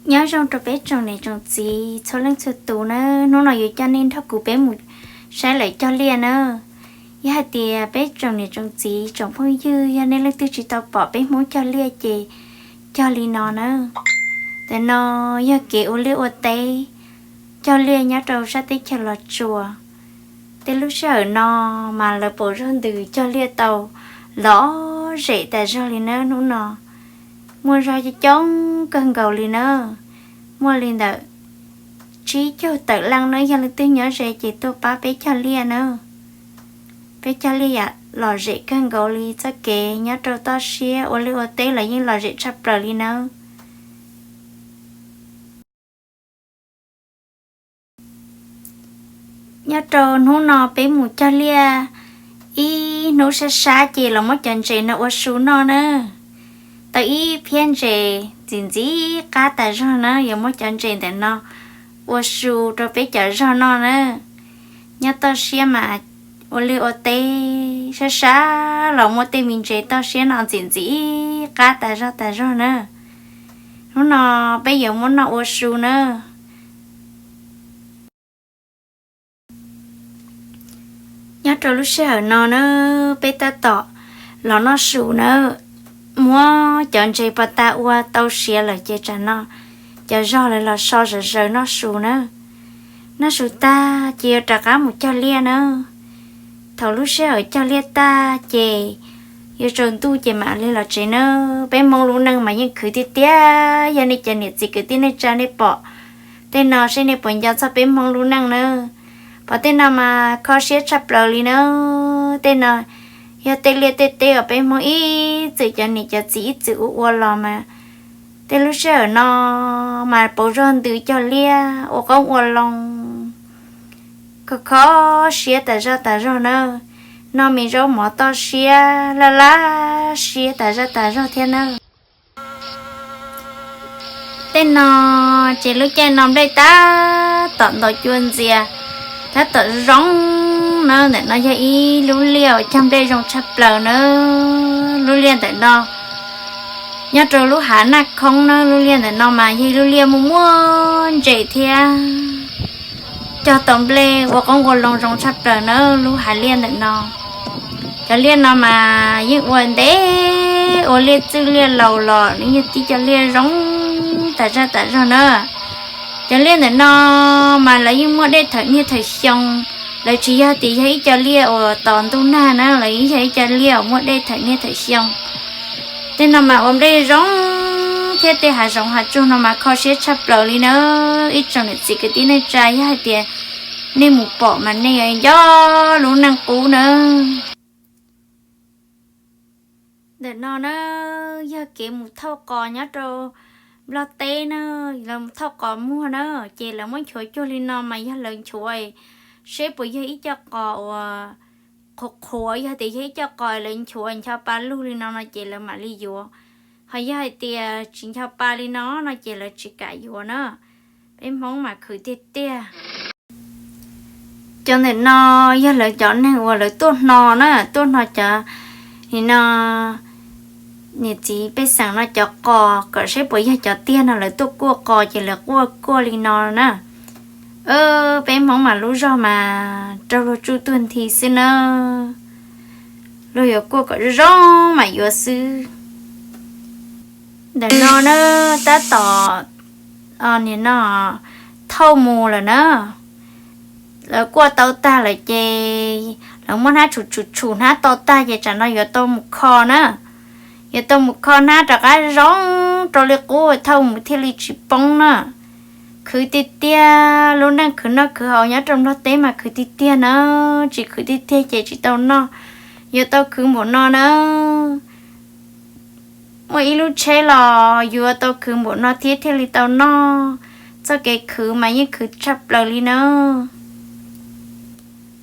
Nyob zoo rau peb tsoom niam tsoom txiv txhua leej txhua tus nawb, hnub no yuav coj nej nrog kuv peb mus saib lawv cog liaj nawb. Yog hais tias peb tsoom niam tsoom txiv tsoom phooj ywg yog nej leej twg tsis tau pom peb Hmoob cog liaj ces cog li no nawb. Ntawm no yog kev ua liaj ua teb, cog liaj nyob rau sab teb chaws Los Tsuas. Tej lub sij hawm no mas lawv pom zog ntws cog liaj tau lom zem tas zog li nawb. Hnub no muaj zog coob coob kawg nkaus li nawb, muaj li ntawm tsib caug tawm leej nawb. Yog leej twg nyob ze ces tuaj pab peb cog liaj nawb. Peb cog liaj yam lom zem kawg nkaus li, txoj kev nyob rau toj siab ua liaj ua teb los yeej lom zem tshaj plaws li nawb. Nyob rau hnub no peb mus cog liaj ib hnub sab sab ces los muab cov ntses no ua su noj nawb. Tau ib phiab ntses ntxim ntxim qab tas zog nawb, yuav muab cov ntses ntawm no ua su rau peb cov zog noj nawb. Nyob toj siab mas ua liaj ua teb sab sab los muaj tej me ntses toj siab no ntxim ntxim qab tas zog tas zog nawb. Hnub no peb yuav muab noj ua su nawb. Nyob rau lub sij hawm no nawb, peb tab tom los noj su nawb. Muab cov ntses pas tas ua tau siav lawm ces tsam no cov zog lawv los so zom zaws noj su nawb. Noj su tag ces yuav rov qab mus cog liaj nawb. Thaum lub sij hawm cog liaj tag ces yuav tsaus ntuj ces mam li los tsev nawb. Peb Hmoob lub neej mas yeej khwv tiag tiag, yog nej cov niam txiv kwv tij neej tsa nej pom tej no seb nej puas nco txog peb Hmoob lub neej nawb. Pom tej no mas kho siab tshaj plaws li nawb. Tej no yog tej liaj tej teb uas peb Hmoob ib txwm cov niam cov txiv ib txwm ua ua los mas tej lub sij hawm no mas pauv zog ntws cog liaj ua qoob ua loo, kho kho siab tas zog tas zog nawb. Noj me zaub mov toj siab laj laj siab tas zog tas zog thiab nawb. Tej no ces lub caij no nplej tab tom ntaus cua ntxias, tab tom zoo nawb. Ntawm no yog ib lub liaj uas cog nplej zoo tshaj plaws nawb. Lub liaj ntawm no nyob rau lub hav Naj Khoob nawb. Lub liaj ntawm no mas yog ib lub liaj muaj muaj ntses thiab cog tau nplej ua qoob ua loo zoo tshaj plaws nawb. Lub hav liaj ntawm no, cov liaj no mas yeej ua ntev, ua liaj txwj liaj laus los nws yeej tib cov liaj zoo tas zog tas zog nawb. Cov liaj ntawm no mas lawv yeej muaj dej thawm niaj thawm xyoo. Lawv tsis yog tias yog ib co liaj uas tos ntuj nag na, lawv yeej yog ib co liaj uas muaj dej thawm niaj thawm xyoo. Tej no mas ua nplej zoo thiab tej hav zoov hav tsuag no mas kho siab tshaj plaws li nawb. Ib tsoom niam txiv kwv tij neej tsa, yog hais tias nej mus pom mas nej yuav nco lub neej qub nawb. Ntawm no na yog kev mus thauj qos nyob rau Nplog teb na. Lawv mus thauj qos muag na, ces lawv muab nchuav cuag li no mas yog lawv nchuav seb puas yog ib co qos uas qhuav qhuav. Yog tias yog ib co qos lawv nchuav ncho pa lug li no no ces lawv mam li yuav. Ho yog hais tias tsis ncho pa li no no ces lawv tsis kam yuav na. Peb Hmoob mas khwv tiag tiag. Cov ntawm no yog lawv cov neeg uas lawv tuaj hno na, tuaj hno cov nim no niam txiv pej xeem no cov qos kom seb puas yog cov tiag no, lawv tuaj kuaj qos ces lawv kuaj kuaj li no na. Peb Hmoob mas lub zog mas raug luag tsuj tuag nthi xwb na. Luag yuav kuaj kom zoo zoo mas yuav xwb. Ntawm no na tab tom nim no thauj mus lawm na. Lawv kuaj tau tag lawm ces lawv muab hnab tshum tshum tshum hnab to tag ces tsam no yuav tau mus kho na. Yuav tau mus kho hnab rov qab zoo rau li qub thauj mus thiaj li tsis poob na. Khwv tiag tiag, lub neej khwv noj khwv haus nyob rau Nplog teb mas khwv tiag tiag na. Tsis khwv tiag tiag ces tsis tau noj. Yuav tau khwv npaum no na. Muaj ib lub tsheb los yuav tau khwv npaum no thiab thiaj li tau noj. Txoj kev khwv mas yeej khwv tshaj plaws li na.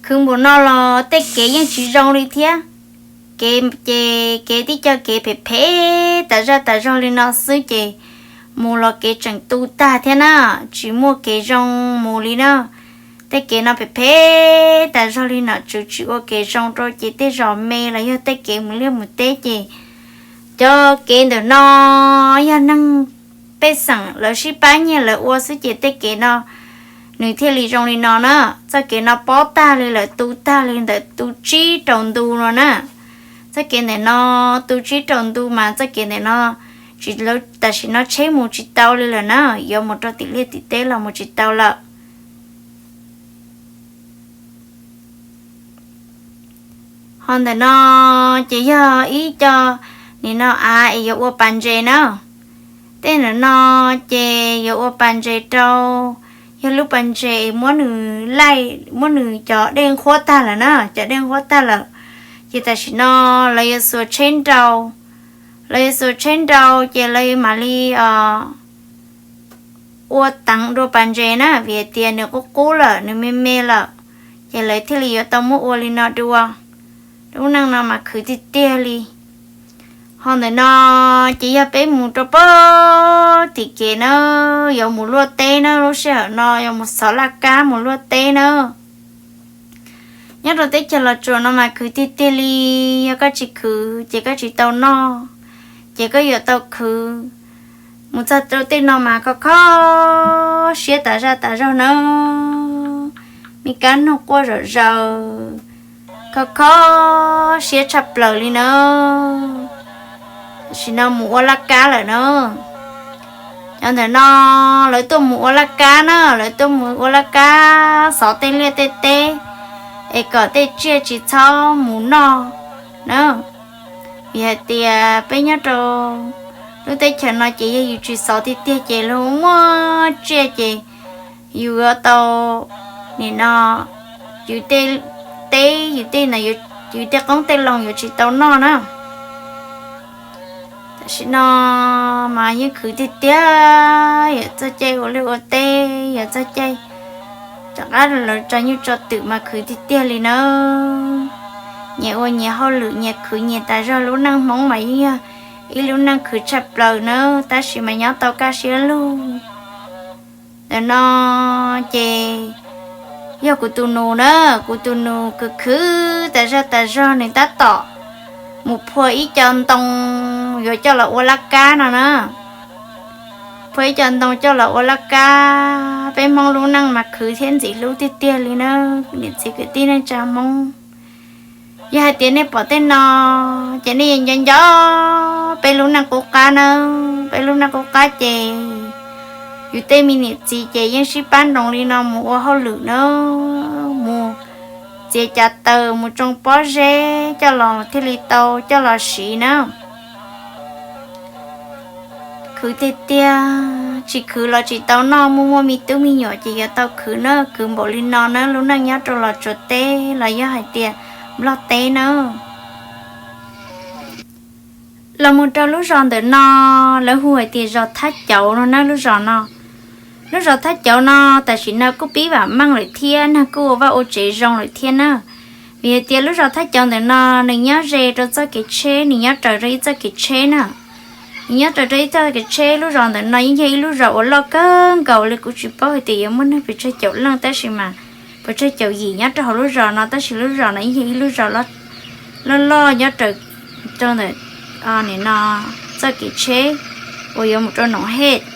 Khwv npaum no los tej kev yeej tsis zoo li thiab. Kev ces kev tib co kev phem phem tas zaj tas zog li no xwb ces mus los kev tseem tu tag thiab na, tsis muaj kev zoo mus li na. Tej kev no phem phem tas zog li nom tswv tsis ua kev zoo rau ces tej zos me los yog tej kev mus liaj mus teb ces cov kev ntawm no yog neeg pej xeem lawv sib pab nyiaj lawv ua xwb ces tej kev no nws thiaj li zoo li no na. Txoj kev no pob tag li lawm, tu tag li ntawm tu tsib rau ntu no na. Txoj kev ntawm no tu tsib rau ntu mas txoj kev ntawm no tsis, tam sim no tsheb mus tsis tau li lawm na, yuav mus rau tim liaj tim teb los mus tsis tau lawm. Ho ntawm no ces yog ib co nim no av es yuav ua pas ntses na. Tej ntawm no ces yuav ua pas ntses rau, yog lub pas ntses es muab nws laij, muab nws cov dej nqhuab tag lawm na, cov dej nqhuab tag lawm. Ces tam sim no lawv yuav xuas tsheb nrau, lawv yuav xuas tsheb nrau ces lawv yuav mam li ua teev dua pas ntses na, vim hais tias nws qub qub lawm, nws me me lawm, ces lawv thiaj li yuav tau muab ua li no dua. Lub neej no mas khwv tiag tiag li. Ho ntawm no ces yog peb mus rau pem tim kev na, yuav mus luaj teb na, lub sij hawm no yuav mus xov laj kab mus luaj teb na. Nyob rau teb chaws Los Tsuas no mas khwv tiag tiag li, yog koj tsis khwv ces koj tsis tau noj, ces koj yuav tau khwv. Mus txog rau tej no mas kho kho siab tas zaj tas zog na, me kab noog quaj zom zaws, kho kho siab tshaj plaws li na. Tam sim no mus ua laj kab lawm na. Cov ntawm no lawv tuaj mus ua laj kab na, lawv tuaj mus ua laj kab xov tej liaj tej teb es kom tej tsiaj tsis txhob mus noj na. Vim hais tias peb nyob rau lub teb chaws no ces yog yus tsis xov tiag tiag ces luag muaj tsiaj ces yus yuav tau, nim no, yus tej teb, yus tej no, yus tej qoob tej loo yuav tsis tau noj na. Tam sim no mas yeej khwv tiag tiag, yog txoj caij ua liaj ua teb, yog txoj caij rov qab los tso nyuj tso twm mas khwv tiag tiag li na. Nyias ua nyias hauj lwm, nyias khwv nyias tas zog, lub neej Hmoob mas yeej yog ib lub neej khwv tshaj plaws na, tab sis mas nyob tau kaj siab lug. Ntawm no ces yog kuv tus nus na, kuv tus nus khwv khwv tas zog tas zog nws tab tom mus phua ib co ntoo yuav coj los ua laj kab no na. Phua ib co ntoo coj los ua laj kab, peb Hmoob lub neej mas khwv thiab ntxim hlub tiag tiag li na, kuv niam txiv kwv tij neej tsa Hmoob. Yog hais tias nej pom tej no, ces nej yuav nco nco peb lub neej qub qab na. Peb lub neej qub qab ces yus tej me niam txiv ces yeej sib pab nroos li no mus ua hauj lwm na, mus txiav cav taws, mus tsoo pob zeb coj los thiaj li tau coj los siv na. Khwv tiag tiag, tsis khwv los tsis tau noj, muaj muaj me tub me nyuam ces yuav tau khwv na, khwv npaum li no na, lub neej nyob rau Los Tsuas teb los yog hais tias Nplog teb na. Los mus rau lub zos ntawm no, lawv hu hais tias zos Thab Cauv no na lub zos no. Lub zos Thab Cauv no tam sim no kuj pib vam meej lawm thiab, neeg kuj ua vaj ua tsev zoo lawm thiab na. Vim hais tias lub zos Thab Cauv ntawm no nws nyob ze rau txoj kev tsheb, nws nyob raws rau ib txoj kev tsheb na. Nws nyob raws rau ib txoj kev tsheb, lub zos ntawm no yeej yog ib lub zos uas loj kawg nkaus li, kuv tsis paub hais tias yuav muaj neeg pes tsawg caum leej, tab sis mas pes tsawg caum yim nyob rau hauv lub zos no, tab sis lub zos no yeej yog ib lub zos loj loj nyob raws rau ntawm, nim no, txoj kev tsheb uas yuav mus rau Noom Hej.